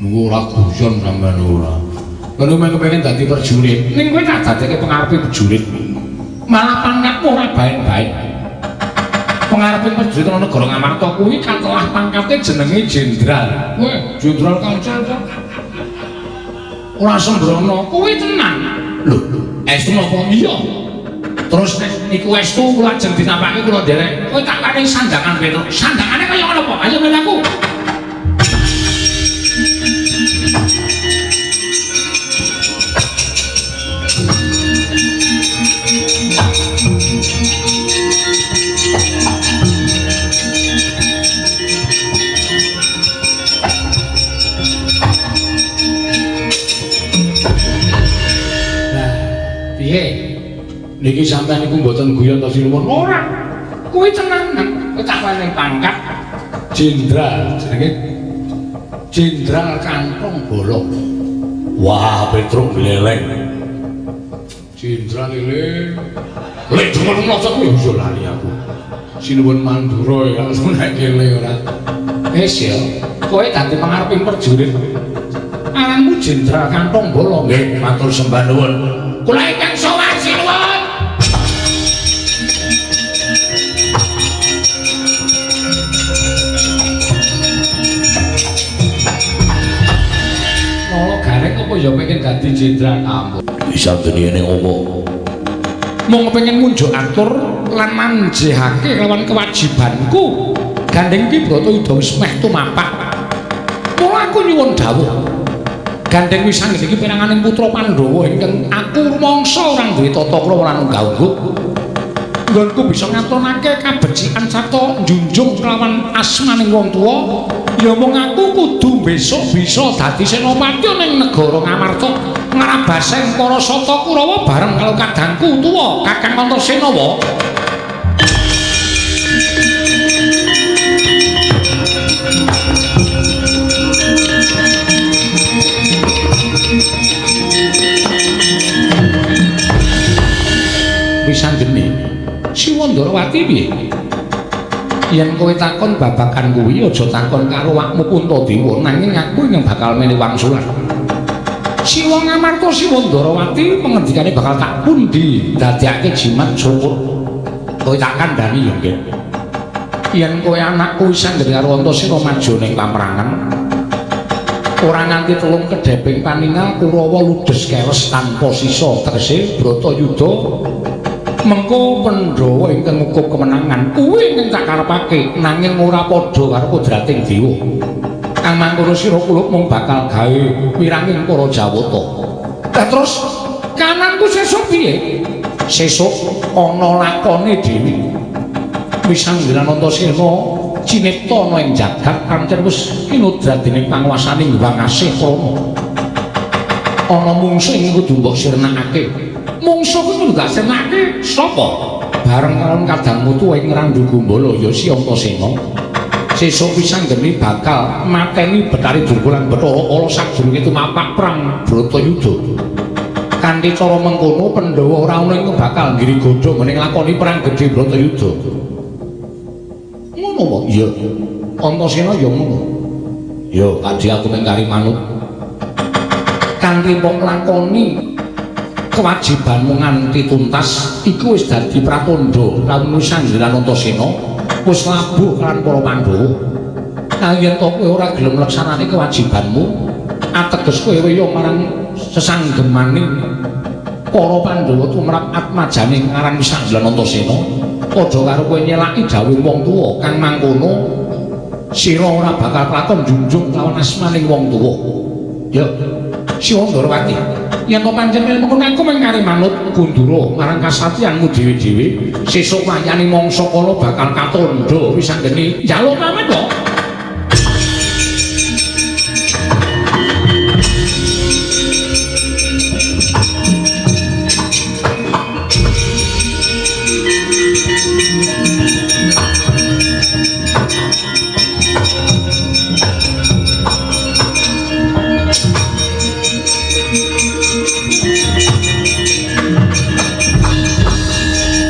Nunggu ora guyon sampean ora. Kono mung kepengin dadi prajurit. Ning kowe tak dadekke pengarepe prajurit. Malah pangkatmu ora baen-baen. Pengarepe prajurit ana negara Ngamarta kuwi katelah pangkate jenenge jenderal. Kowe jenderal kancil to. Ora sembrono, kuwi tenan. Lho, estu napa? Iya. Terus nek niku estu kula ajeng ditampake kula nderek. Kowe tak paringi sandangan Petruk. Sandangane kaya ngono apa? Ayo melu aku. Lah, piye? Niki sampean niku mboten guyon to sinuwun? Ora. Kuwi tenanan. Kowe tak paringi pangkat jenderal, jenenge Jenderal Kantong Bolong. Wah, Petruk gleleng. Jenderal ele. Lek demen mlocot kuwi yo lali aku. Sinuwun Mandura ya nek kele ora. Wis ya, kowe dadi pangareping prajurit. Aranmu Jenderal Kantong Bolong. Nggih, matur sembah nuwun. Kula ingkang sowan sinuwun. Nala Gareng apa ya pengen dadi jenderal kamu? Bisa dene opo? Mung pengen ngunjuk atur lan manjehake lawan kewajibanku. Gandeng ki Bratayuda wis meh tumapak. Mula aku nyuwun dawuh. Gandeng wis anggene iki peranganing putra Pandhawa ingkang aku rumangsa ora duwe tata krama lan unggah-ungguh. Nggonku bisa ngatonake kabecikan sarta njunjung kelawan asmaning wong tuwa, ya mung aku kudu besok bisa dadi senopati ning negara Ngamarta ngrabaseng para sata Kurawa bareng karo kadangku tuwa Kakang Antasena wa. Wisanggeni Siwa Ndarawati piye? Yen kowe takon babagan kuwi aja takon karo awakmu Puntadewa, nanging aku ingkang bakal menehi wangsulan. Siwa Ngamarta Siwa Ndarawati pengendikane bakal tak pundi dadekake jimat syukur. Kowe tak kandhani ya, Nggih. Yen kowe anakku Wisanggeni karo Antasena maju ning paperangan, ora nganti telung kedheping paningal Kurawa ludes kewes tanpa sisa, tegese Bratayuda mengko Pandhawa ingkang ngukup kemenangan kuwi ingkang tak karepake, nanging ora padha karo kodrating dewa. Kang mangkono sira kula mung bakal gawe wiranging para Jawata. Lah terus kananku sesuk piye? Sesuk ana lakone dhewe. Wisanggelan Antasena cinipta ana ing jagat pancen wis kinodrat dening panguwasaning Hyang Asih Krama. Ana mungsuh ing kudu mbok sirnakake. Mungsuh kuwi kudu gak sirnakake sapa? Bareng karo kadangmu tuwa ing Randu Gumbala ya si Antasena. Sesuk Wisanggeni bakal mateni Bathari Durga lan Bathara Kala sadurunge tumapak perang Bratayuda. Kanthi cara mengkono Pandhawa ora ana ing bakal nggirigodha nggone nglakoni perang gedhe Bratayuda. Ngono wae. Iya. Antasena ya ngono. Ya, kadhi aku mung kari manut. Kanthi mbok lakoni kewajibanmu nganti tuntas iku wis dadi pratandha lamun Wisanggelan Antasena wis labuh lan para Pandhawa. Nanging yen to kowe ora gelem nglaksanake kewajibanmu, ateges kowe weya marang sesanggemaning para Pandhawa tumrap atmajane aran Wisanggelan Antasena, padha karo kowe nyelaki dawuh wong tuwa kang mangkono sira ora bakal kelakon njunjung lawan asmaning wong tuwa. Ya, Siwa Ndarawati, yen to pancen mengkono aku mung kari manut gundura marang kasatyanmu dhewe-dhewe, sesuk wayane mangsa kala bakal katandha Wisanggeni. Njaluk pamit to.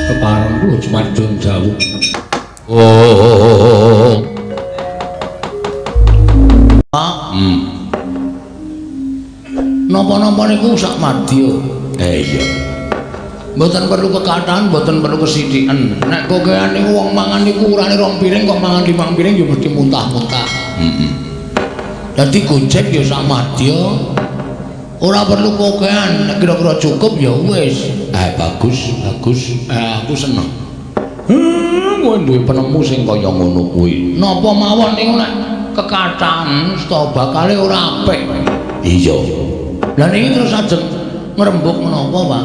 Kepareng kula jumadon dawuh. Oh. Napa-napa niku sak madya. Iya. Mboten perlu kekathahan, mboten perlu kesithiken. Nek kokean niku wong mangan niku urane 2 piring kok mangan 5 piring ya mesti muntah-muntah. Heeh. Dadi gojek ya sak madya. Ora perlu kokean, nek kira-kira cukup ya wis. Bagus, bagus. Aku seneng. Kowe duwe penemu sing kaya ngono kuwi. Napa mawon niku nek kekathahan sta bakale ora apik. Iya. Lah niki terus ajeng ngrembug menapa, Pak?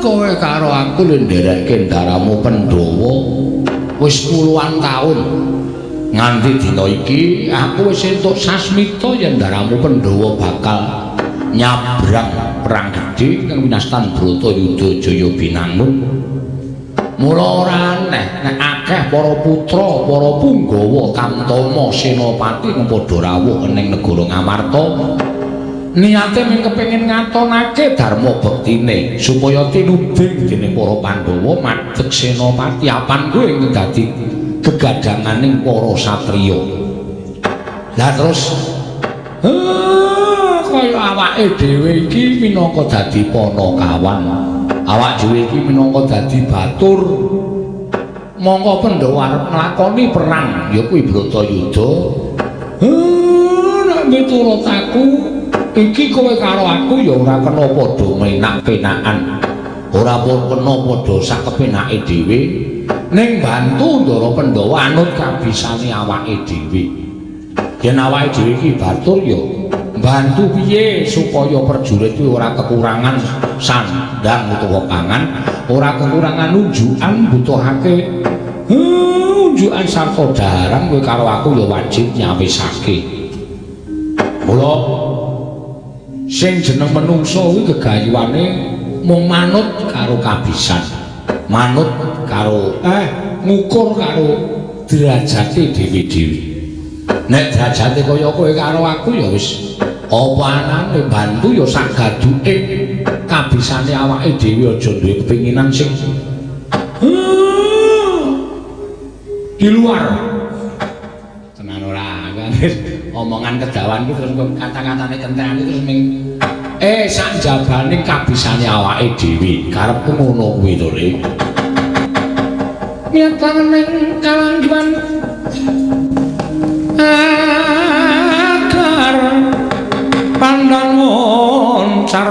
Kowe karo aku lho nderekke ndaramu Pandhawa wis puluhan taun. Nganti dina iki aku wis entuk sasmita yen ndaramu Pandhawa bakal nyabrang perang gedhe kang winastan Bratayuda Jaya Binangun. Mula ora aneh nek akeh para putra, para punggawa Tamtama Senopati kang padha rawuh ning negara Ngamarta. Niate mung kepengin ngatonake dharma bektine supaya tinuding dening para Pandhawa madeg senopati apan kuwi ing dadi gegadhanganing para satriya. Lah terus kaya awake dhewe iki minangka dadi panakawan, awak dhewe iki minangka dadi batur. Mongko Pandhawa arep nglakoni perang ya kuwi Bratayuda. Nek miturut aku iki kowe karo aku ya ora kena padha menak-penakan. Ora kena padha sak kepenake dhewe, ning bantu Ndara Pandhawa anut kabisane awake dhewe. Yen awake dhewe iki batur ya bantu piye supaya prajurit kuwi ora kekurangan sandang utawa pangan, ora kekurangan unjukan butuhake unjukan sarta daharan kowe karo aku ya wajib nyawisake. Mula sing jeneng menungsa kuwi gegayuhane mung manut karo kabisan, manut karo ngukur karo derajate dhewe-dhewe. Nek derajate kaya kowe karo aku ya wis apa anane bantu ya sak gaduke kabisane awake dhewe, aja duwe kepinginan sing di luar. Tenan ora omongan kedawan ki terus kata-katane kentekan terus ming sak jabane kabisane awake dhewe. Karepku ngono kuwi to, Rek. Nyatane ning kalangguan agar pandan moncar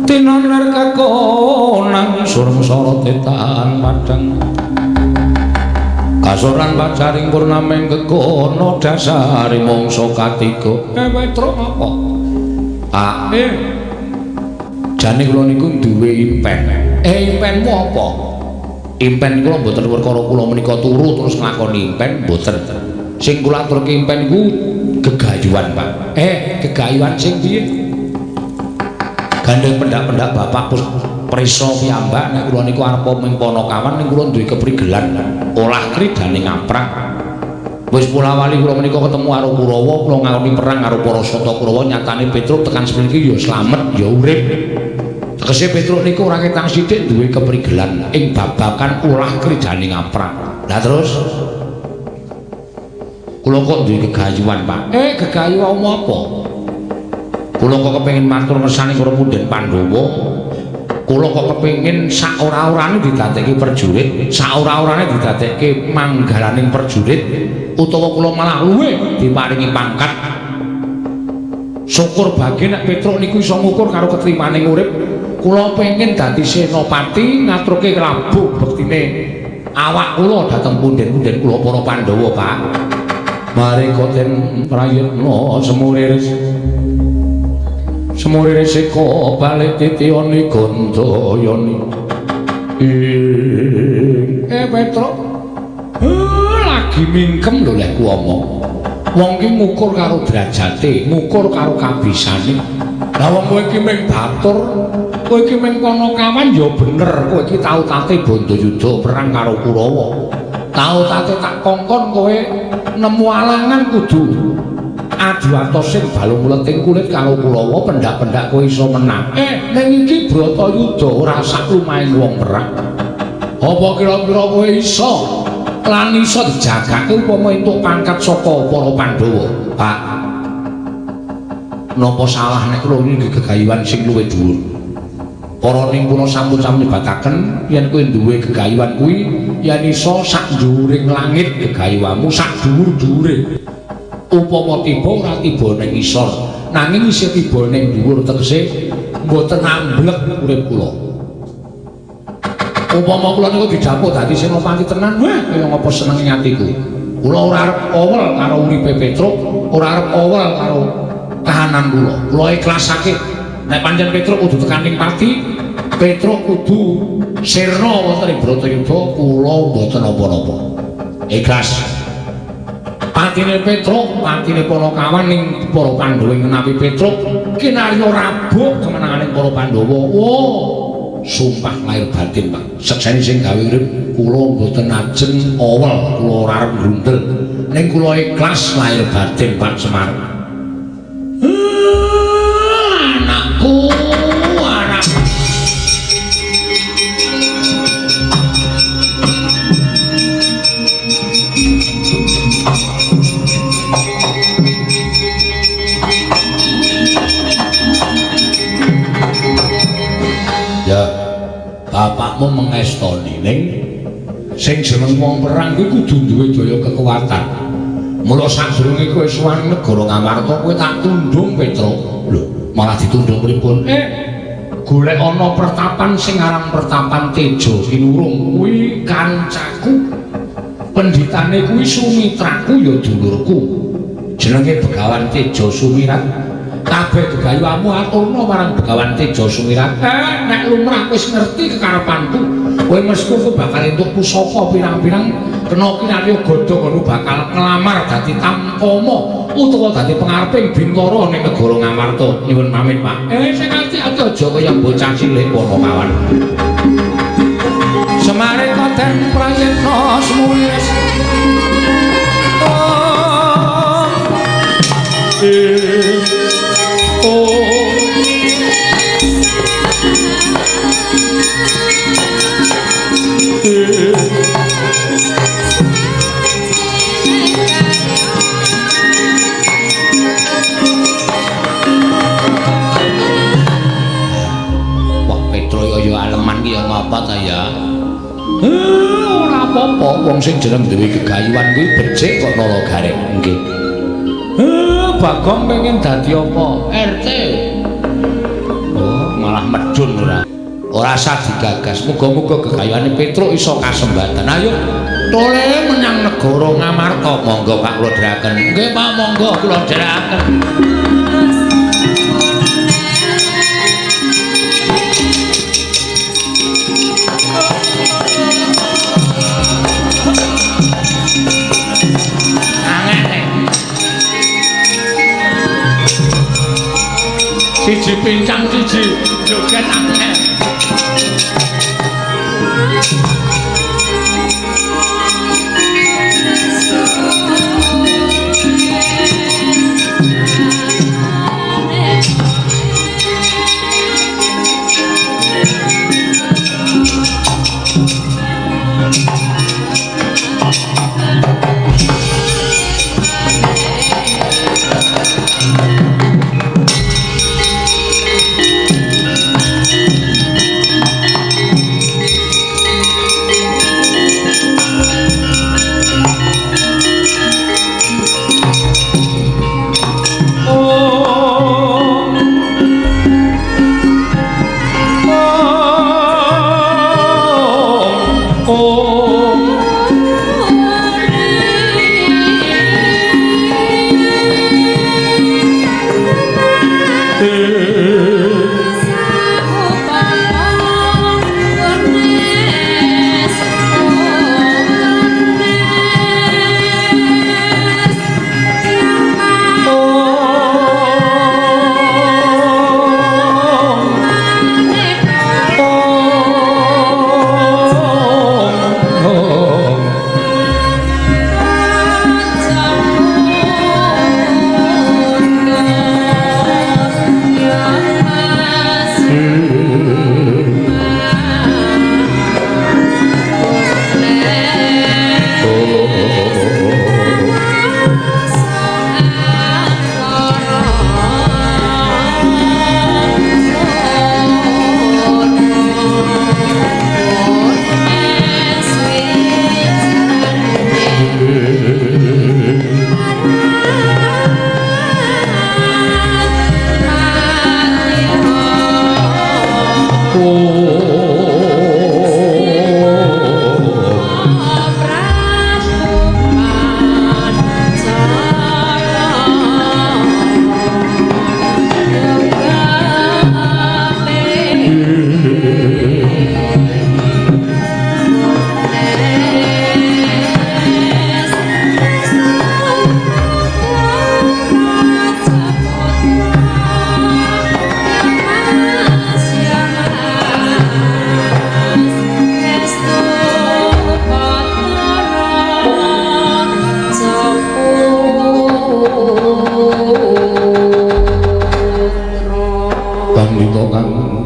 tinon ler kekonang surung sorot tetan padang kasoran pacaring purnameng kekono dasari mangsa katiga. Petruk apa? Pak, jane kula niku duwe impen. Impenmu apa? Impen kula mboten perkara kula menika turu terus nglakoni impen, mboten. Sing kula aturke impen niku gegayuhan, Pak. Gegayuhan sing piye? Gandeng pendak-pendak bapak prisa piyambak nek kula niku arep ming panakawan ning kula duwe keprigelan olah kridane ngaprak. Wis pula-wali kula menika ketemu karo Kurawa, kula nglakoni perang karo para sata Kurawa, nyatane Petruk tekan semene iki ya slamet, ya urip. Tegese Petruk niku ora ketang sithik duwe keprigelan ing babagan olah kridane ngaprak. Lah terus kula kok duwe gegayuhan, Pak. Gegayuhan apa? Kula kok kepengin matur ngersane karo punden Pandhawa. Kula kok kepengin sak ora-orane didadekke prajurit, sak ora-orane didadekke manggalaning prajurit, utawa kula malah luwih diparingi pangkat. Syukur bagi nek Petruk niku iso ngukur karo ketrimane urip. Kula pengin dadi senopati ngaturke labuh bektine awak kula dhateng punden-punden kula para Pandhawa, Pak. Mari koten prayitna semuriris semuriris seka balik titiyani gandayani. Petruk lagi mingkem lho lek ku omong. Wong ki ngukur karo derajate, ngukur karo kabisane. Lah wong kowe iki mung batur, kowe iki mung panakawan ya bener, kowe iki tau tate Bandayuda perang karo Kurawa. Tau tate tak kongkon kowe nemu alangan kudu adu atos sing balung leting kulit karo Kurawa, pendak-pendak kowe iso menang. Ning iki Bratayuda ora sak lumahing wong perang. Apa kira-kira kowe iso Lan iso dijagake upama entuk pangkat saka para Pandhawa. Pak, napa salah nek kula nggih gegayuhan sing luwih dhuwur? Para ning kula sampun sami nyebataken yen kowe duwe gegayuhan kuwi yen iso sak dhuwuring langit gegayuhanmu sak dhuwur-dhuwure. Upama tiba ora tiba ning isor, nanging isih tiba ning dhuwur, tegese mboten amblek urip kula. Upama kula niku didhapuk dadi senopati tenan, wah kaya ngapa senenge atiku. Kula ora arep owel karo uripe Petruk, ora arep owel karo kahanan kula. Kula ikhlasake nek pancen Petruk kudu tekan ing pati, Petruk kudu sirna wonten ing Bratayuda, kula mboten napa-napa. Ikhlas. Patine Petruk, patine Panakawan ning para Pandhawa ing menawi Petruk kinarya rabuk kemenangane para Pandhawa. Oh, sumpah lahir batin, Pak. Sekseni sing gawe urip kula mboten ajeng owel, kula ora arep grundel. Ning kula ikhlas lahir batin, Pak Semar. Anakku, anakku. Ya, bapakmu mengestoni ning sing jeneng wong perang kuwi kudu duwe daya kekuatan. Mula sadurunge kowe sowan negara Ngamarta kowe tak tundung Petruk. Lho, malah ditundung pripun? Golek ana pertapan sing aran pertapan Tejo Kinurung kuwi kancaku. Pendhitane kuwi sumitraku ya dulurku. Jenenge Begawan Tejo Sumirat. Kabeh gegayuhanmu aturna marang Begawan Tejo Sumirat. Nek lumrah wis ngerti kekarepanku, kowe mesti kowe bakal entuk pusaka pirang-pirang, kena kinarya godhong ngono bakal nglamar dadi tamtama utawa dadi pengareping bintara ning negara Ngamarta. Nyuwun pamit, Pak. Sing ati-ati aja kaya bocah cilik Panakawan. Semare koten prayitna semulis. Wah, Petro ya aleman ki ya ngapa ta ya? Ora apa-apa, wong sing jeneng duwe gegayuhan kuwi becik kok nala gareng. Nggih. Bagong pengen dadi apa? RT. Oh, malah medun ora. Ora usah digagas. Muga-muga gegayuhane Petruk iso kasembatan. Ayo tole menyang negara Ngamarta. Monggo Pak kula dherekaken. Nggih Pak, monggo kula dherekaken. Siji pincang siji joget akeh.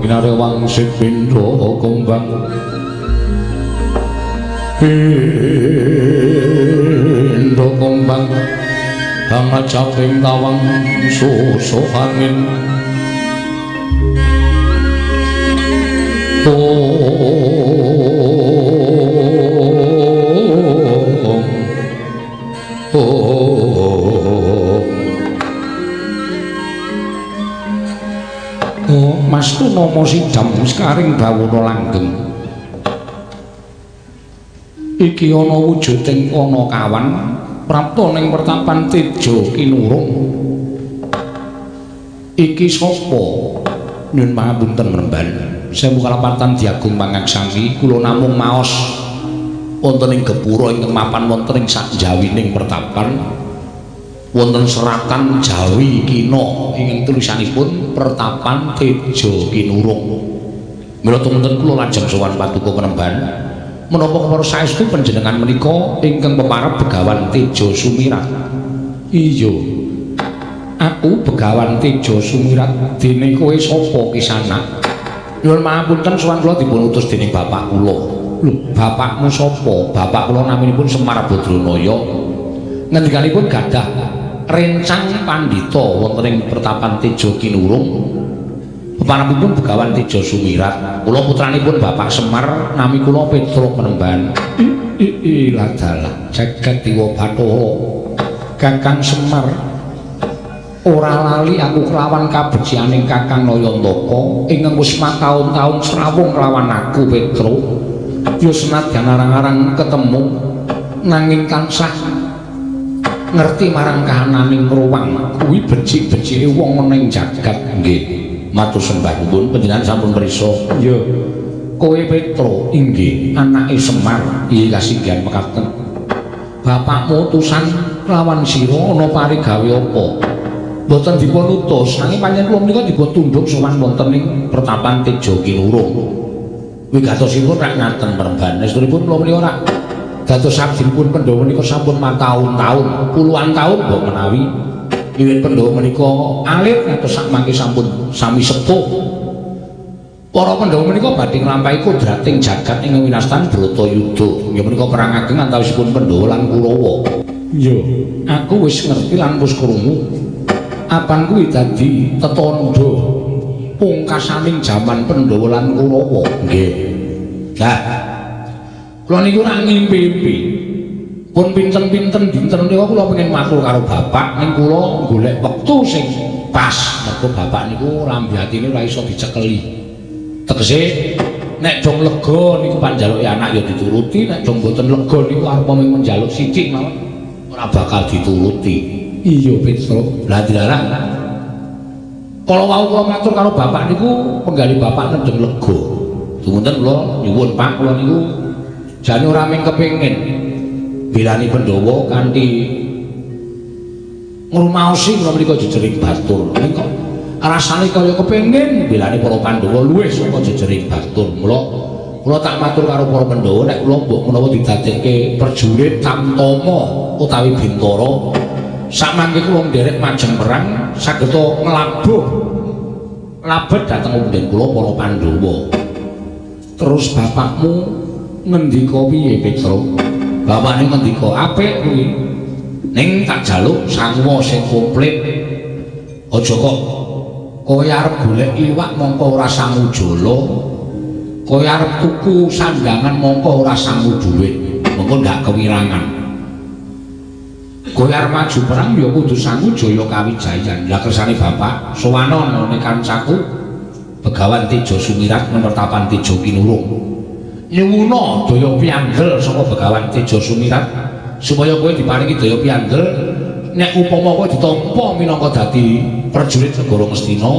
ginare wangsit pindha kembang pindha kembang hangacaping tawang susuh angin. Oh, Mas Tunomo sidam sekaring bawana langgeng. Iki ana wujuding ana kawan prapta ning pertapan Teja Kinurung. Iki sapa? Nyuwun pangapunten mremban. Sewu kalapatan diagung pangaksami kula namung maos wonten ing gepura ingkang mapan wonten ing sakjawining pertapan wonten seratan Jawi Kina ingkang tulisanipun Pertapan Teja Kinurung. Mila tumunten kula lajeng sowan paduka penemban menapa kepara saestu panjenengan menika ingkang peparab Begawan Teja Sumirat. Iya, aku Begawan Teja Sumirat. Dene kowe sapa kisanak? Nyuwun pangapunten sowan kula dipun utus dening bapak kula. Lho, bapakmu sapa? Bapak kula naminipun Semar Badranaya. Ngendikanipun gadah rencang pandhita wonten ing pertapan Teja Kinurung. Peparabipun Begawan Teja Sumirat. Kula putranipun Bapak Semar, nami kula Petruk Penemban. Ladalah jagat dewa Bathara Kakang Semar. Ora lali aku kelawan kabecikaning Kakang Nayantaka ingkang wis mataun-taun srawung kelawan aku Petruk. Ya senadyan arang-arang ketemu nanging tansah ngerti marang kahananing ruwang kuwi becik-becike wong ana ing jagat. Nggih, matur sembah nuwun panjenengan sampun prisa. Iya, kowe Petruk? Inggih, anake Semar. Iya, kasinggihan mekaten. Bapakmu utusan lawan sira ana parigawe apa? Mboten dipun utus, nanging panjenengan kula menika dipun tundhuk sowan wonten ing pertapan Teja Kinurung. Wigatosipun rak ngaten peremban. Estunipun kula menika rak dados abdinipun Pandhawa menika sampun mataun-taun, puluhan taun mbok menawi. Wiwit Pandhawa menika alit ngantos sakmangke sampun sami sepuh. Para Pandhawa menika badhe nglampahi kodrating jagat ing winastan Bratayuda. Inggih menika perang ageng antawisipun Pandhawa lan Kurawa. Iya, aku wis ngerti lan wis krungu. Apan kuwi dadi tetandha pungkasaning jaman Pandhawa lan Kurawa. Nggih. Lah, kula niku ora ngimpi-impi. Pun pinten-pinten dinten menika kula pengen matur karo bapak, ning kula golek wektu sing pas. Mergo bapak niku lambe atine ora iso dicekeli. Tegese nek dong lega niku panjaluke anak ya dituruti, nek dong boten lega niku arep mung njaluk sithik mawon ora bakal dituruti. Iya Petruk. Lah dilarang. Kala wau kula matur karo bapak niku penggalih bapak nendheng lega. Dumunten kula nyuwun Pak, kula niku jane ora mung kepengin belani Pandhawa kanthi ngrumaosi kula menika jejering batur. Ning kok rasane kaya kepengin belani para Pandhawa luwih saka jejering batur. Mula kula tak matur karo para Pandhawa nek kula mbok menawa didadekke prajurit Tamtama utawi Bintara, sakmangke kula nderek majeng perang sageta nglabuh labet dhateng unden kula para Pandhawa. Terus bapakmu ngendika piye Petruk? Bapakne ngendika apik kuwi. Ning tak jaluk sanguwa sing komplit. Aja kok kowe arep golek iwak mongko ora sangu jala. Kowe arep tuku sandangan mongko ora sangu dhuwit. Mongko ndak kewirangan. Kowe arep maju perang ya kudu sangu jaya kawijayan. Lah kersane bapak sowana nang kancaku Begawan Teja Sumirat mertapan Teja Kinurung. Nyuwuna daya piandel saka Begawan Teja Sumirat supaya kowe diparingi daya piandel nek upama kowe ditampa minangka dadi prajurit negara Ngastina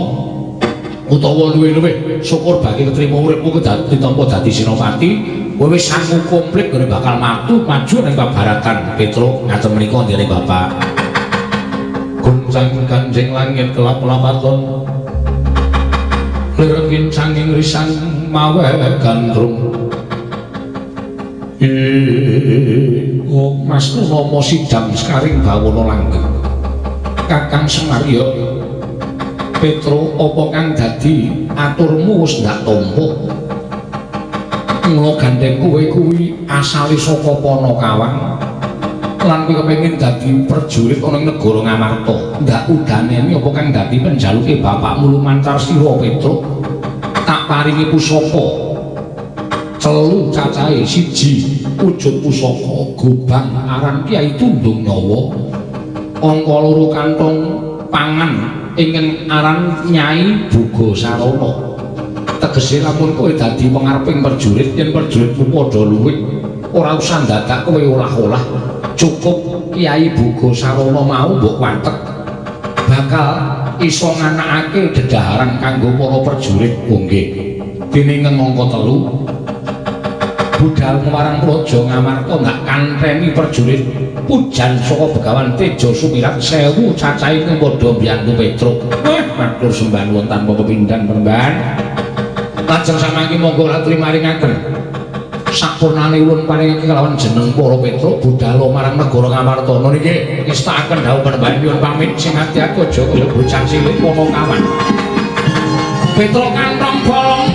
utawa luwih-luwih syukur bagi ketrima uripmu ditampa dadi senopati, kowe wis sangu komplit kowe bakal maju ning pabaratan Petruk. Ngaten menika ndene bapak. Guncang ganjing langit kelap-lapaton lir kincanging risang mawe gandrung. Oh Mas Tunomo sidam sekaring bawana langgeng. Kakang Semar ya Petro, apa kang dadi aturmu wis ndak tampa? Mula gandeng kowe kuwi asale saka Panakawang lan kowe kepengin dadi prajurit ana ing negara Ngamarta. Ndak udaneni apa kang dadi penjaluke bapakmu lumantar sira Petro. Tak paringi pusaka telu cacahe, siji wujud pusaka gobang aran Kyai Tundung Nyawa, angka loro kantong pangan ingkang aran Nyai Buga Sarana. Tegese lamun kowe dadi pengareping prajurit, yen prajuritmu padha luwih ora usah dadak kowe olah-olah, cukup Kyai Buga Sarana mau mbok watek bakal iso nganakake dedaharan kanggo para prajurit. Nggih. Dene angka telu budal marang Praja Ngamarta ndak kantheni prajurit pujan saka Begawan Teja Sumirat 1000 cacahe ing padha mbiyantu Petruk. Matur sembah nuwun tanpa pepindhan Panembahan. Lajeng samangke monggo laturi maringaken sakpurnane ulun paringake kelawan jeneng para Petruk budal marang negara Ngamarta. Niki ngestakaken dawuh Panembahan nyuwun pamit, sing ati-ati aja kaya bocah cilik Panakawan. Petruk kantong bolong.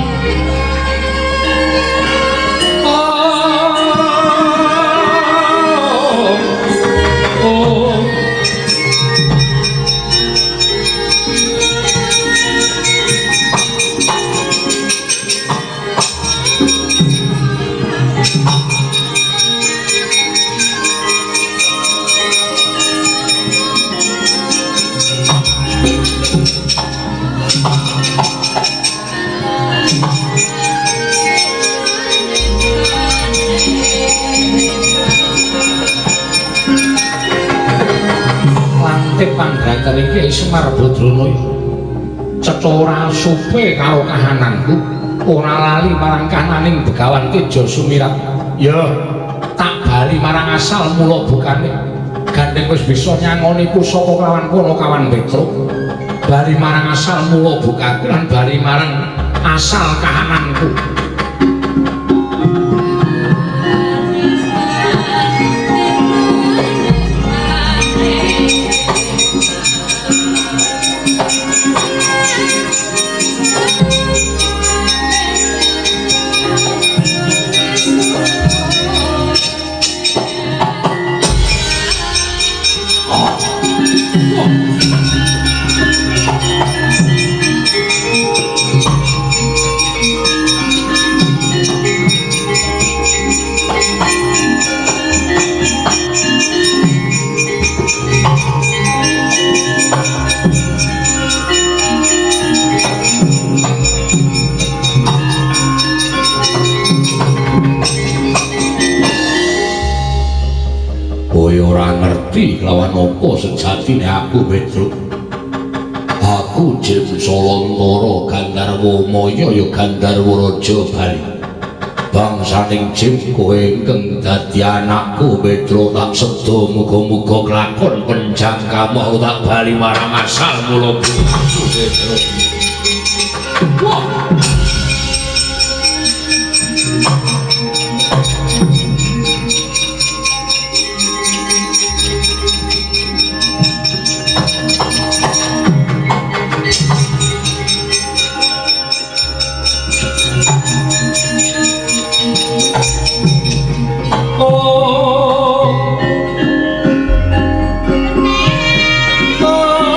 Lantip panggrakaning Kyai Semar Badranaya cetha ora supe karo kahananku, ora lali marang kahananing Begawan Teja Sumirat. Ya, tak bali marang asal mula bukane. Gandeng wis bisa nyangoni pusaka kelawan Panakawan Petruk. Bali marang asal mula bukaku lan bali marang asal kahananku. Kowe ora ngerti lawan apa sejatine aku, Petruk. Aku Jim Solontara Gandharwa Maya ya Gandharwa Raja Bali. Bangsaning Jim kowe ingkang dadi anakku, Petruk, tak seda muga-muga kelakon penjangkamu aku tak bali marang asal mula bukaku, Petruk. Wah. Oh. Oh.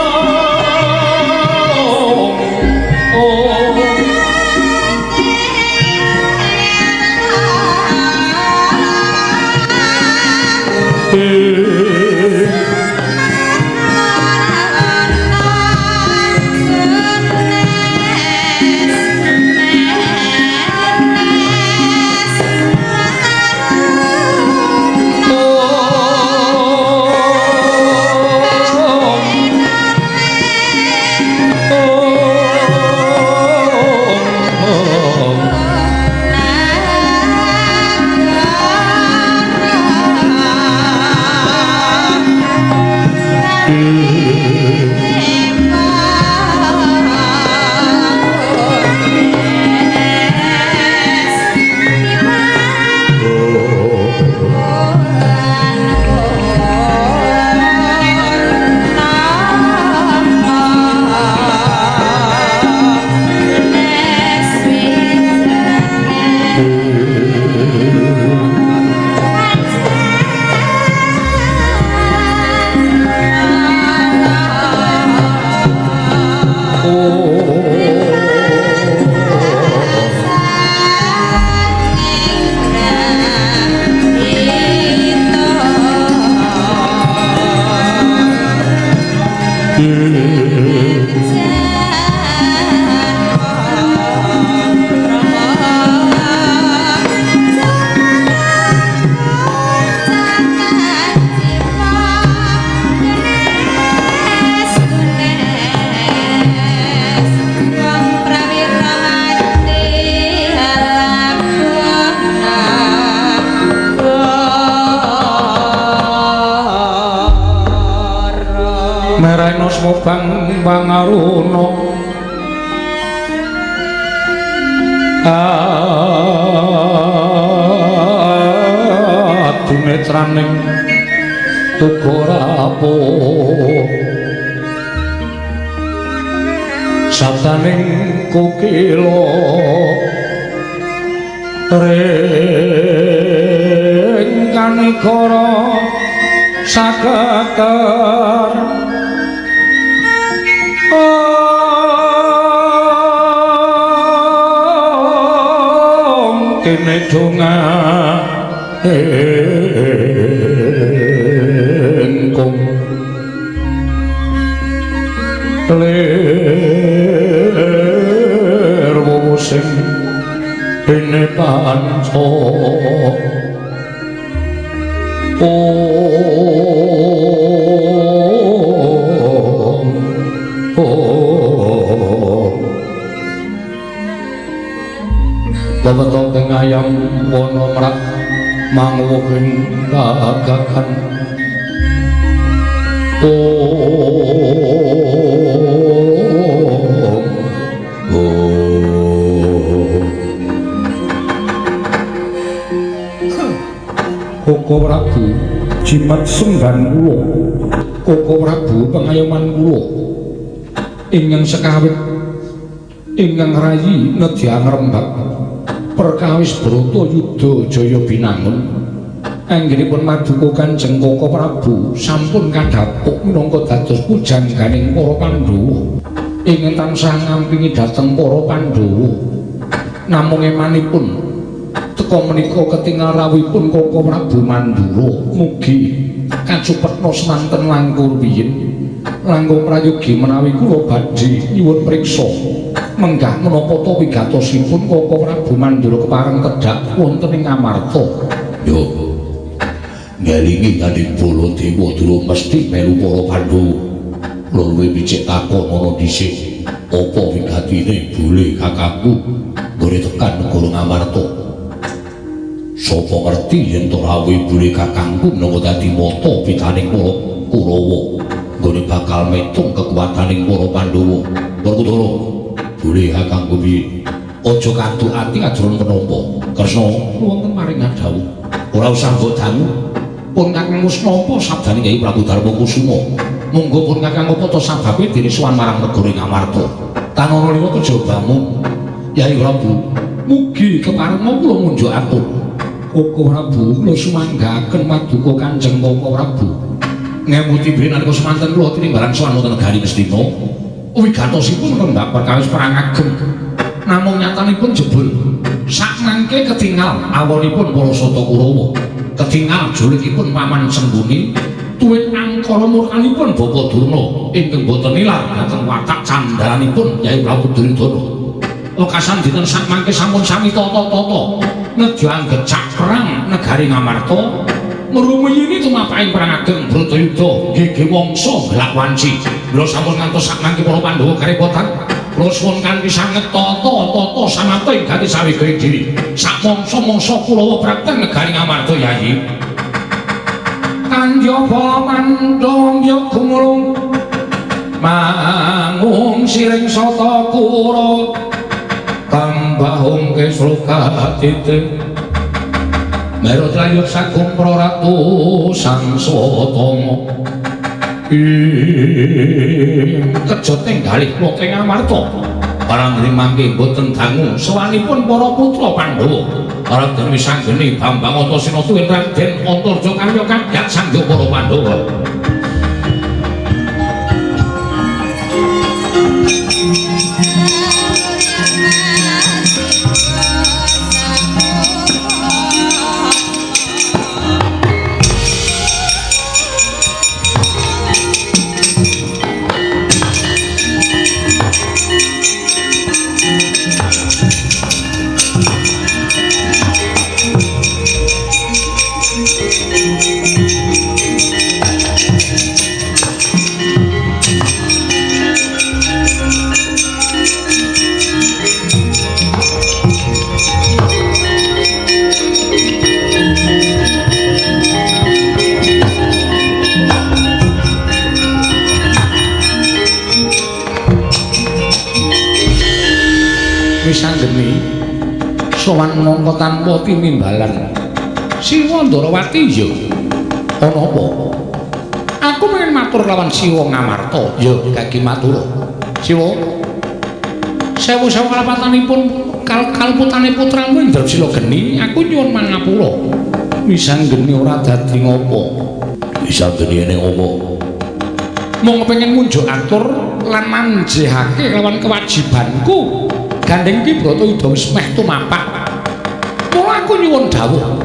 Bang Pangaruna adunetraning Tugarapo sataning kukila ring kanigara sakeker kene donga engkung lir wuwu sing dene panca Weton ing ayam wana mrak manguwuhing gagagan Koko Prabu jimat semban kula Koko Prabu pengayoman kula ingkang sekawit ingkang rayi nedya ngrembak perkawis Bratayuda Jaya Binangun anggenipun maduka Kanjeng Koko Prabu sampun kadhapuk minangka dados pujangganing para Pandhawa ingkang tansah ngampingi dhateng para Pandhawa. Namung emanipun teka menika ketingal rawuhipun Koko Prabu Mandura mugi kacupetna semanten langkung rumiyin langkung prayogi menawi kula badhe nyuwun priksa menggah menapa ta wigatosipun Koko Prabu Mandura kepareng tedhak wonten ing Amarta. Yo ngelingi Gandeng Baladewa durung mesti melu para Pandhawa. Luwih becik takon ana dhisik apa wigatine bule kakangku nggone tekan negara Ngamarta. Sapa ngerti yen to rawuh bule kakangku minangka dadi mata pitaning para Kurawa nggone bakal metung kekuataning para Pandhawa. Werkudara, bule kakangku piye? Aja kaduk ati ajroning menapa. Kresna wonten maring dawuh. Ora usah mbok dangu. Pun kakang wis nampa sabdane Kyai Prabu Darma Kusuma. Monggo pun kakang apa ta sababe dene sowan marang negara Ngamarta. Tanana liwa kejabamu Yai Prabu. Mugi keparenga kula ngunjuk atur. Koko Prabu kula sumanggaken maduka Kanjeng Koko Prabu. Ngemuti bilih nalika semanten kula tinimbalan sowan wonten negari Ngastina. Wigatosipun rembak perkawis perang ageng. Namung nyatanipun jebul sakmangke ketingal awonipun para Sata Kurawa. Ketingal julikipun Paman Sengkuni tuwin angkara murkanipun Bapa Durna ingkang boten nilar dhateng watak candranipun Yai Prabu Duryudana. Wekasan dinten sakmangke sampun sami tata-tata nedya anggecak perang negari Ngamarta ngrumiyini tumapaking perang ageng Bratayuda gege wangsa gelak wanci. Mula sampun ngantos sakmangke para Pandhawa karepotan. Kula suwun kanthi sanget tata-tata samata ing gati sawega ing diri. Sakmangsa-mangsa Kurawa prapten negari Ngamarta Yayi. Kanjaba mandhong ya gumulung mangung siring sata kura kambahung kesloka titik merot layut sagung praratu sang swatama ing kejot ing galih kula ing Amarta parang mangke boten dangu sowanipun para putra Pandhawa Raden Wisanggeni Bambang Antasena tuwin Raden Antarja karya kadyat sangga para Pandhawa. Wisanggeni sowan mongko tanpa tinimbalan. Siwa Ndarawati ya ana apa? Aku pengen matur lawan Siwa Ngamarta. Ya gagi matur. Siwa, sewu-sewu kalapatanipun kaluputane putramu Indrasila geni, aku nyuwun mangapura. Wisanggeni ora dadi ngopo. Wisanggeni ning opo? Mung pengen munjuk atur lan manjehake lawan kewajibanku. Gandeng ki Bratayuda wis meh tumapak. Mula aku nyuwun dawuh.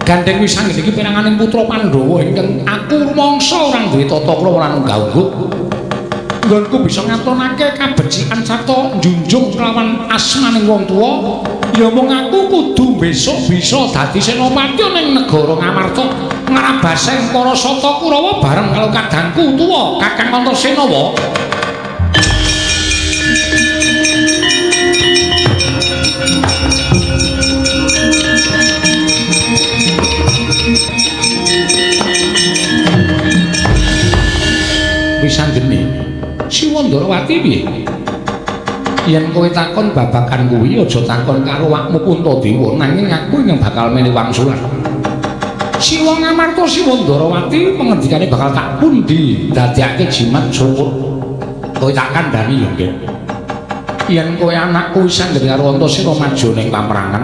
Gandeng Wisanggeni iki peranganing putra Pandhawa ingkang aku rumangsa ora duwe tata krama lan unggah-ungguh. Nggonku bisa ngatonake kabecikan sarta njunjung kelawan asmaning wong tuwa, ya mung aku kudu besok bisa dadi senopati ning negara Ngamarta, ngrabaseng para sata Kurawa bareng karo kadangku tuwa Kakang Antasena wa. Wisanggeni Siwa Ndarawati piye? Yen kowe takon babagan kuwi aja takon karo awakmu Puntadewa, nanging aku ingkang bakal menehi wangsulan. Siwa Ngamarta Siwa Ndarawati pengendikane bakal tak pundi dadekake jimat syukur. Kowe tak kandhani ya, Nggih. Yen kowe anakku Wisanggeni karo Antasena maju ning paperangan,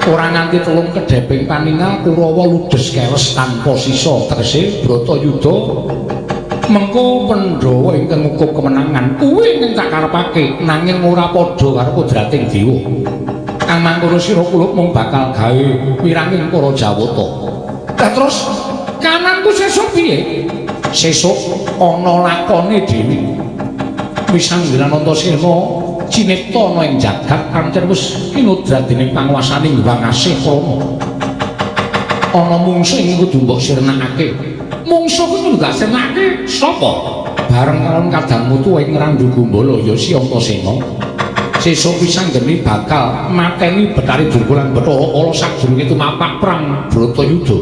ora nganti telung kedheping paningal Kurawa ludes keles tanpa sisa, tegese Bratayuda mengko Pandhawa ingkang ngukup kemenangan kuwi ingkang tak karepake, nanging ora padha karo kodrating dewa. Kang mangkono sira kulup mung bakal gawe wiranging para Jawata. Lah terus kananku sesuk piye? Sesuk ana lakone dhewe. Wisanggeni Antasena cinipta ana ing jagat pancen wis kinodrat dening panguwasaning Hyang Asih Krama. Ana mungsuh ing kudu mbok sirnakake. Mungsuh kuwi kudu tak sirnakake sapa? Bareng karo kadangmu tuwa ing Randhu Gumbala ya si Antasena. Sesuk Wisanggeni bakal mateni Bathari Durga lan Bathara Kala sadurunge tumapak perang Bratayuda.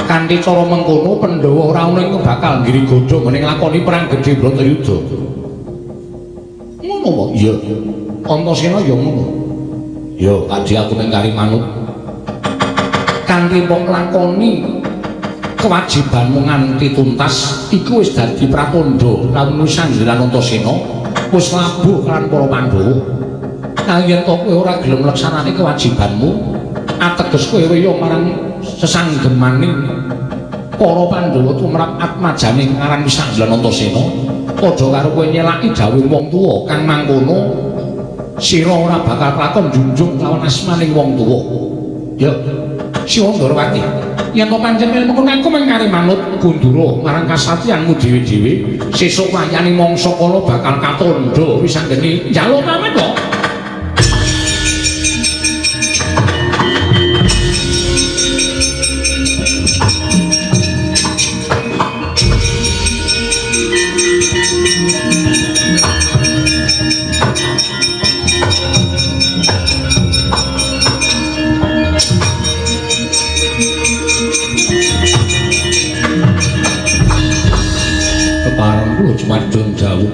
Kanthi cara mengkono Pandhawa ora ana ing bakal nggirigodha nggone nglakoni perang gedhe Bratayuda. Ngono wae. Iya. Antasena ya ngono. Ya, kadhi aku mung kari manut. Kanthi mbok lakoni kewajibanmu nganti tuntas iku wis dadi pratandha lamun Wisanggeni lan Antasena wis labuh lan para Pandhawa. Nanging yen to kowe ora gelem nglaksanake kewajibanmu, ateges kowe weya marang sesanggemaning para Pandhawa tumrap atmajane aran Wisanggeni lan Antasena, padha karo kowe nyelaki dawuh wong tuwa kang mangkono sira ora bakal kelakon njunjung lawan asmaning wong tuwa. Ya, Siwa Ndarawati, yen to pancen mengkono aku mung kari manut gundura marang kasatyanmu dhewe-dhewe, sesuk wayane mangsa kala bakal katandha Wisanggeni njaluk pamit kok. Kepareng kula jumadon dawuh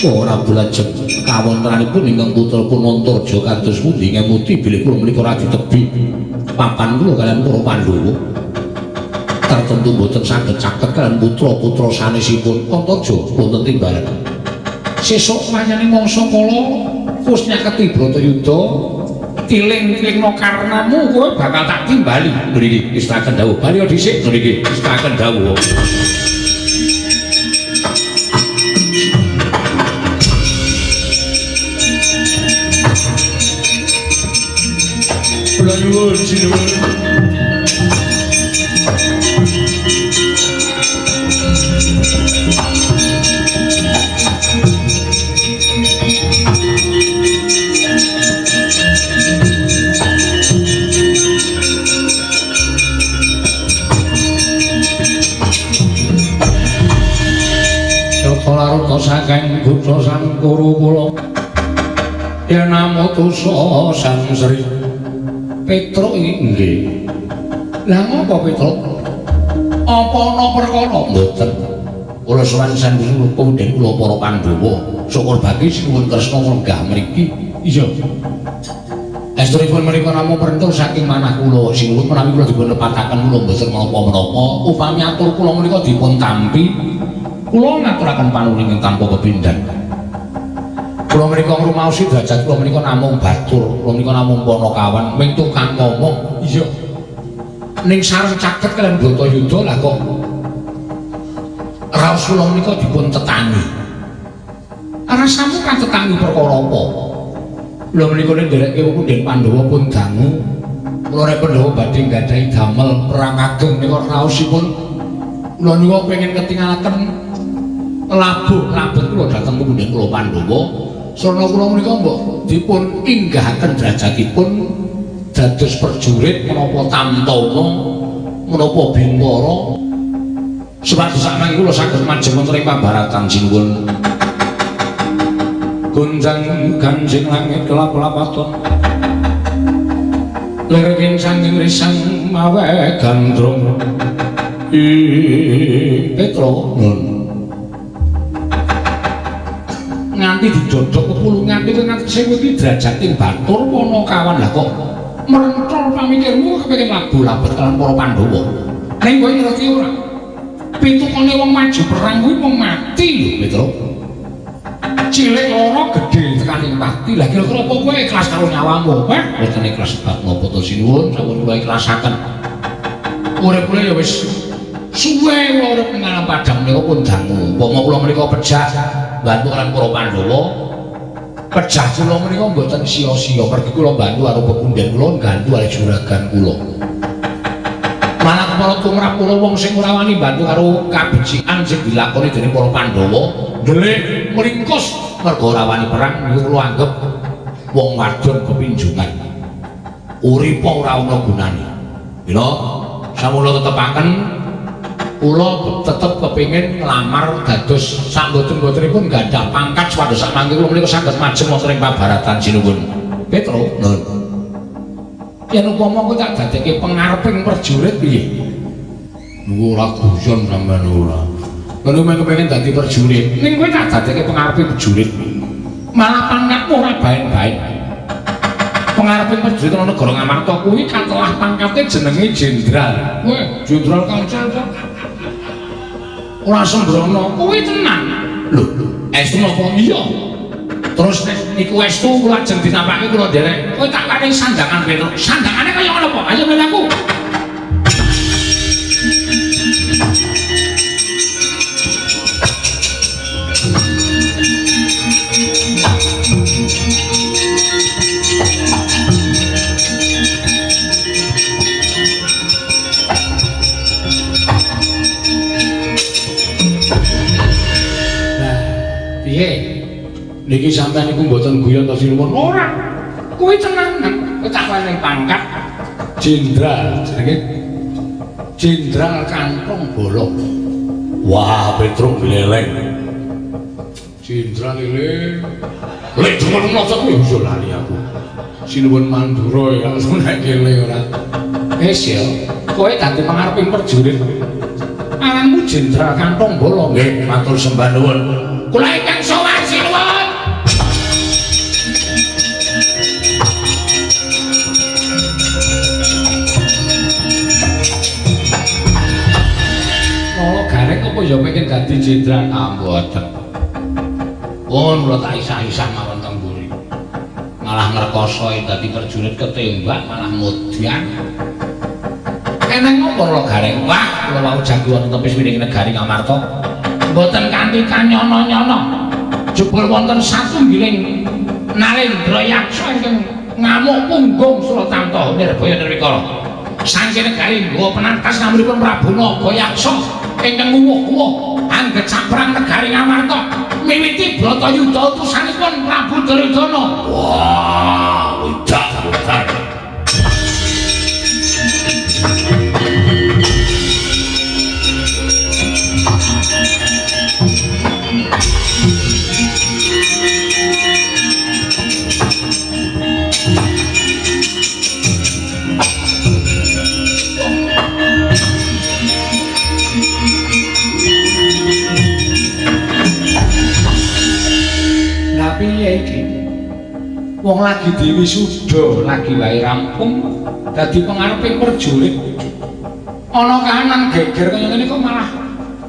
ora bulajeng kawontenanipun ingkang putra Punantarja kados pundi ngemuti bilih kula menika ora ditebi papan kula kaliyan para Pandhawa tertentu boten saged caket kaliyan putra-putra sanesipun Antarja wonten timbalan. Sesuk wayane mangsa kala wis nyaketi Bratayuda, tiling-tilingna karnamu kowe bakal tak timbali. Mriki istaken dawuh, bali dhisik mriki istaken dawuh. Kula nyuwun sinuwun. Jaka laruta saking kutha Sangkuru kula yen namutusa Sang Sri Petruk iki nggih. Lah ngopo Petruk? Apa ana perkara? Mboten. Kula sowan sang pundhen kula para Pandhawa Syukur bagi sinuwun Kresna lenggah mriki. Iya. Estunipun menika namung prentul saking manah kula. Sinuwun menawi kula dipun lepataken kula mboten menapa-menapa. Upami atur kula menika dipun tampi, kula ngaturaken panuning tanpa pepindhan. Kula menika ngrumaosi derajat kula menika namung batur, kula menika namung panakawan, ming tukang ngomong. Iya. Ning sareng caket kaliyan Bratayuda lah kok raos kula menika dipun tetangi. Rasamu katetangi perkara apa? Kula menika ndereke punden Pandhawa pun dangu. Kula rek Pandhawa badhe nggadahi damel perang ageng menika raosipun kula niku pengin ketingalaken labuh labet kula dhateng punden kula Pandhawa. Srana kula menika mbok dipun inggahaken derajatipun dados prajurit menapa tamtama menapa bintara supados sakmangke kula saged majeng wonten ing pambaratan sinuwun. Gonjang ganjing langit kelap-lapaton lir saking risang mawe gandrung ing Petro nun nganti didodok kepulungan kowe nganti sing iki derajating batur Panakawan lah kok merentol pamikirmu kepengin labu labet kalian para Pandhawa. Ning kowe ngerti ora pitukane wong maju perang kuwi wong mati lho Petro. Cilik lara gedhe tekaning pati lah kira-kira apa kowe ikhlas karo nyawamu? Heh, mboten ikhlas bab napa to sinuwun, sampun kula ikhlasaken. Urip kula ya wis suwe kula urip ing alam padang menika pun dangu. Umpama kula menika pejah bantu lan para Pandhawa, pejah kula menika mboten sia-sia. Pergi kula bantu karo pepunden kula, gantu karo juragan kula. Malah kepala tumrap kula wong sing ora wani bantu karo kabecikan sing dilakoni dening para Pandhawa, ndelik mringkus mergo ora wani perang niku kula anggep wong wadon kepinjungan. Uripa ora ana gunane. Mila sampun kula tetepaken kula tetep kepengin nglamar dados sak mboten-mbotenipun gadah pangkat supados sakmangke kula menika saged majeng wonten ing pabaratan sinuwun. Petro, nun. Yen upama kowe tak dadekke pengareping prajurit piye? Niku ora guyon sampean ora. Kowe mung kepengin dadi prajurit, ning kowe tak dadekke pengareping prajurit. Malah pangkatmu ora baen-baen. Pengareping prajurit ana negara Ngamarta kuwi katelah pangkate jenenge jenderal. Weh, jenderal kancel to. Ora sembrono, kuwi tenan. Lho, estu napa? Iya. Terus nek niku estu kula ajeng ditampake kula nderek. Kowe tak paringi sandangan Petro. Sandangane kaya ngono apa? Ayo melu aku. Nah, piye? Niki sampean niku mboten guyon to sinuwun? Ora. Kuwi tenanan. Kowe tak wenehi pangkat jenderal jenenge Jenderal Kantong Bolong. Wah, Petruk gleleng. Jenderal ele. Lek demen maca kuwi yo lali aku. Sinuwun Mandura ya nek kele ora. Wis ya, kowe dadi pangareping prajurit. Aranmu Jenderal Kantong Bolong. Nggih, matur sembah nuwun. Kula ingkang sowan sinuwun. Gareng apa ya pengen dadi jenderal? Ah, mboten. Pun kula tak isah-isah mawon teng mburi. Malah ngrekoso dadi prajurit ketembak malah mudyan. Eneng apa kula Gareng? Wah, kula wau janji wonten tepis wining negari Ngamarta. Mboten kanthi kanyono-nyono. Jebul wonten satunggiling Narendra Yaksa ingkang ngamuk punggung Suratanto Nirbaya Nirwikara. Saking negari nggawa penantas namunipun Prabu Nagayaksa ingkang nguwuh-uwuh anggep saprang negari Ngamarta miwiti Bratayuda utusanipun Prabu Duryudana. Wah, udah, udah. Wong lagi diwisuda, lagi wae rampung dadi pengareping prajurit. Ana kahanan geger kaya ngene kok malah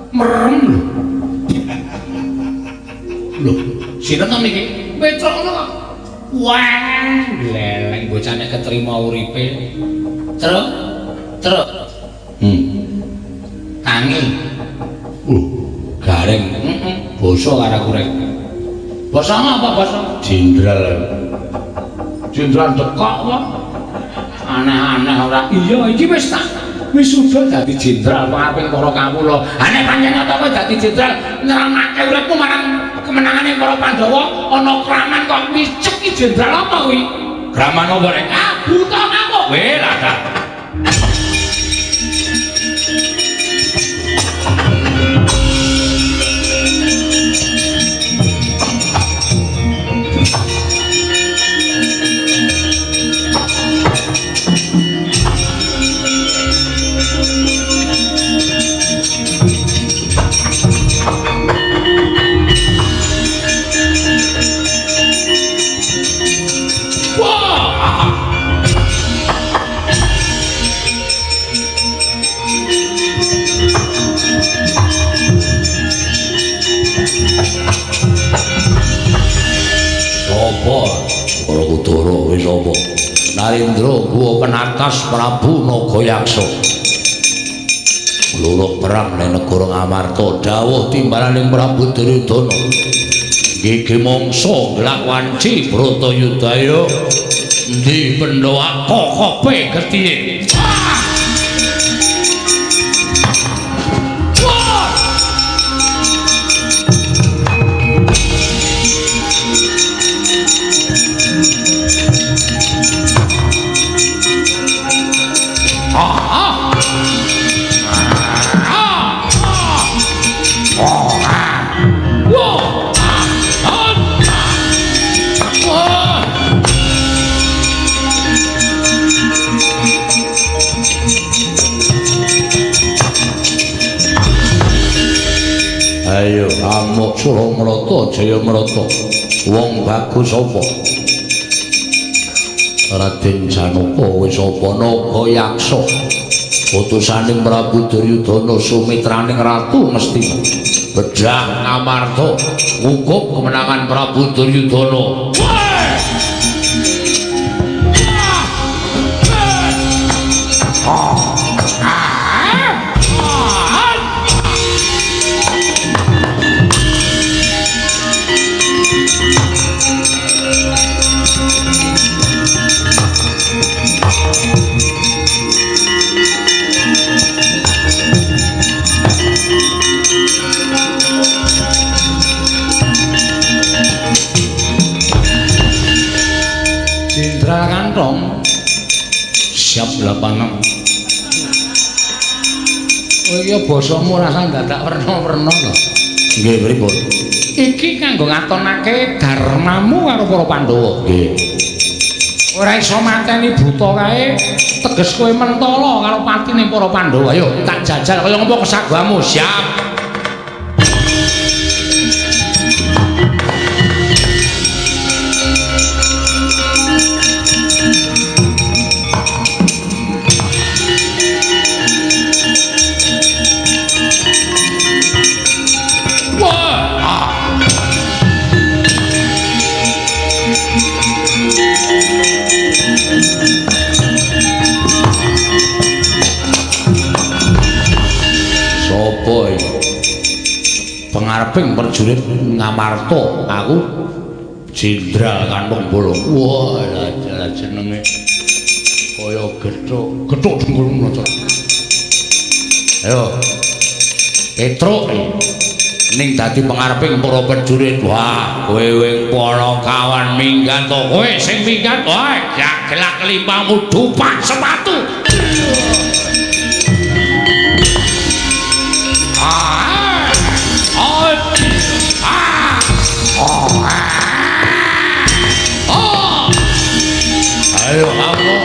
merem lho. Lho, sinten to niki? Petruk ngono kok. Wah, gleleng bocahne ketrima uripe. Truk, truk. Tangi. Gareng. Heeh. Basa karo aku rek. Basa apa basa? Jenderal. Jenderal dekok kok. Aneh-aneh ora. Iya, iki wis tak wisuda dadi jenderal pengareping para kawula. Ha nek pancen nyata kowe dadi jenderal nyerangake uripmu marang kemenangane para Pandhawa, ana kraman kok micek iki jenderal apa kuwi? Kraman apa rek? Ah, buta ngamuk. Weh, lah ta. Wis apa? Narendra guwa penatas Prabu Nagayaksa. Luruk perang ning negara Ngamarta, dawuh timbalaning Prabu Duryudana. Gigi mangsa glak wanci Bratayudaya. Endi Pandhawa kokope getihe? Ayo amuk Suramrata Jayamrata, wong bagus apa? Raden Janaka wis apa Nagayaksa, utusaning Prabu Duryudana sumitraning Ratu Ngastina. Bedah Ngamarta ngukup kemenangan Prabu Duryudana. Jenderal Kantong siap 86. Oh iya basamu rasa dadak werna-werna lho. Nggih pripun? Iki kanggo ngatonake dharmamu karo para Pandhawa. Nggih. Ora iso mateni buta kae, teges kowe mentala karo patine para Pandhawa. Ayo tak jajal kaya ngopo kesaguhamu. Siap. Pengareping prajurit Ngamarta, aku Jenderal Kantong Bolong. Wah, lah jenenge kaya gethuk, gethuk dengkulmu to. Ayo. Petruk ning dadi pengareping para prajurit. Wah, kowe wing para kawan minggat to. Kowe sing minggat, wah, gelak limpamu dupak sepatu. Ayo kamu.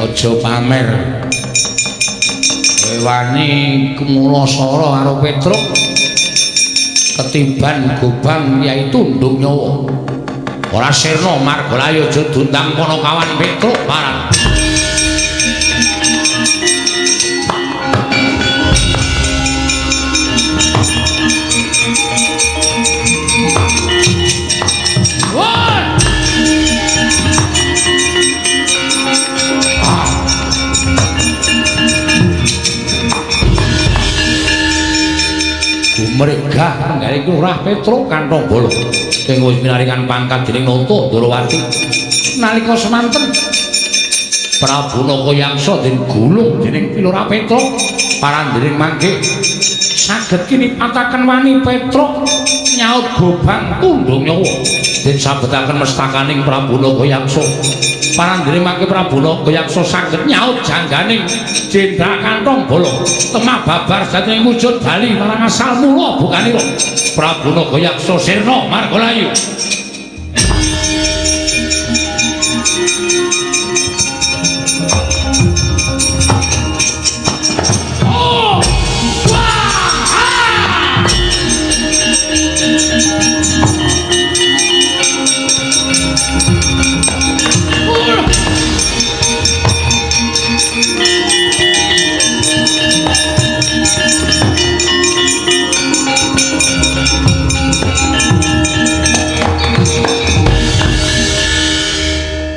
Aja pamer. Wani kumulasara karo Petruk ketiban gobang Yai Tundung Nyawa. Ora sirna margalayu aja dundang panakawan Petruk paran. Gumregah nggawe Lurah Petruk kantong bolo sing wis minaringan pangkat dening Nata Ndorowati. Nalika semanten Prabu Nagayaksa den gulung dening Lurah Petruk parandening mangke saged kinipataken wani Petruk nyaut gobang tundung nyawa den sabetaken mestakaning Prabu Nagayaksa. Parandening mangke Prabu Nagayaksa saged nyaut jangganing Jenderal Kantong Bolo temah babar sejatining wujud bali marang asal mula bukanira Prabu Nagayaksa sirna margalayu. Oh! Wah! Ah!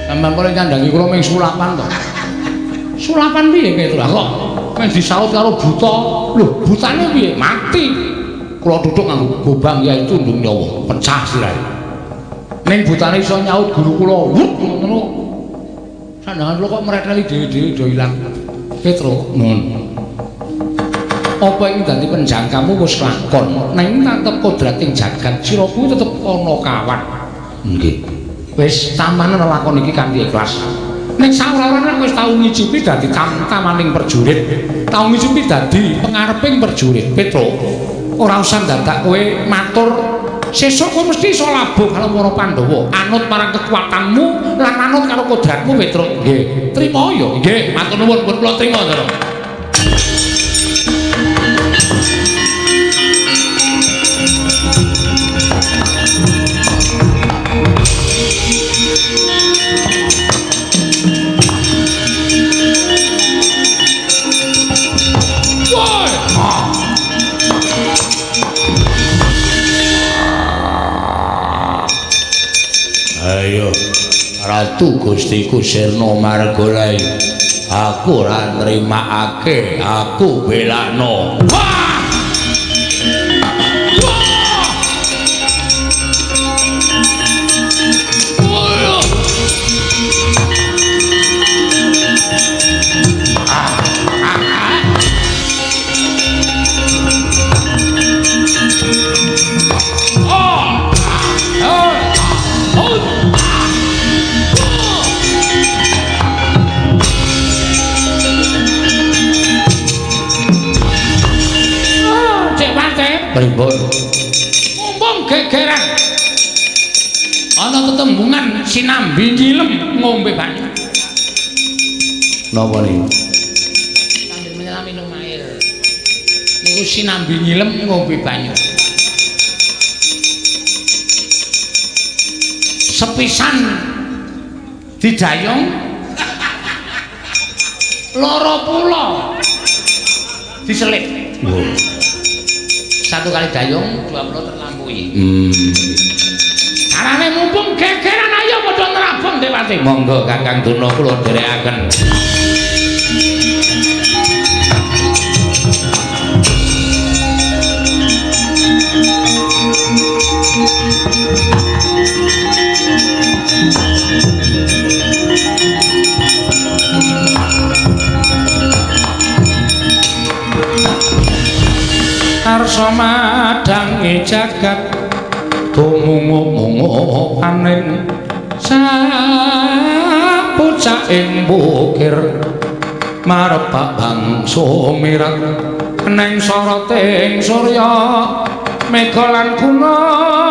Sampeyan kok nyandhangi kula ming sulapan to. Sulapan piye Petruk? Kok mung disaut karo buta. Lho, butane piye? Mati. Kula tutuk nganggo gobang Yai Tundung Nyawa, pecah sirahe. Ning butane iso nyaut guru kula. Wut ngono. Sandhangan kula kok mreteli dhewe-dhewe do ilang. Petruk, nun. Apa ing dadi penjangkamu wis lakon, nanging tetep kodrating jagat sira kuwi tetep ana kawan. Nggih. Wis tamanen lakon iki kanthi ikhlas. Ning saora-orane wis tau ngicipi dadi tamtamaning prajurit, tau ngicipi dadi pengareping prajurit. Petruk, ora usah dadak kowe matur sesuk kowe mesti iso labuh karo para Pandhawa. Anut marang kekuatanmu lan anut karo kodratmu, Petruk. Nggih. Trima ya. Nggih, matur nuwun pun kula trima, Ndara. Ayo Ratu Gustiku Sirna Margalayu, aku ora nrimakake, aku belakno. Wah! Wah! Wah! Ah, ah, ah. Oh! Oh! Oh! Pripun? Mumpung gegeran ana tetembungan sinambi nyilem ngombe banyu. Napa niku? Sambil menyelam minum air. Niku sinambi nyilem ngombe banyu. Sepisan didayung loro pulo diselip. Oh. Satu kali dayung, dua pulau terlampaui. Carane mumpung gegeran ayo padha ngrabung Dewati. Monggo Kakang Durna kula dherekaken. Arsa madhange jagat tumungu-mungu panen sapucaking bukir marepak bangsa mirat neng soroting surya mega lan gunung.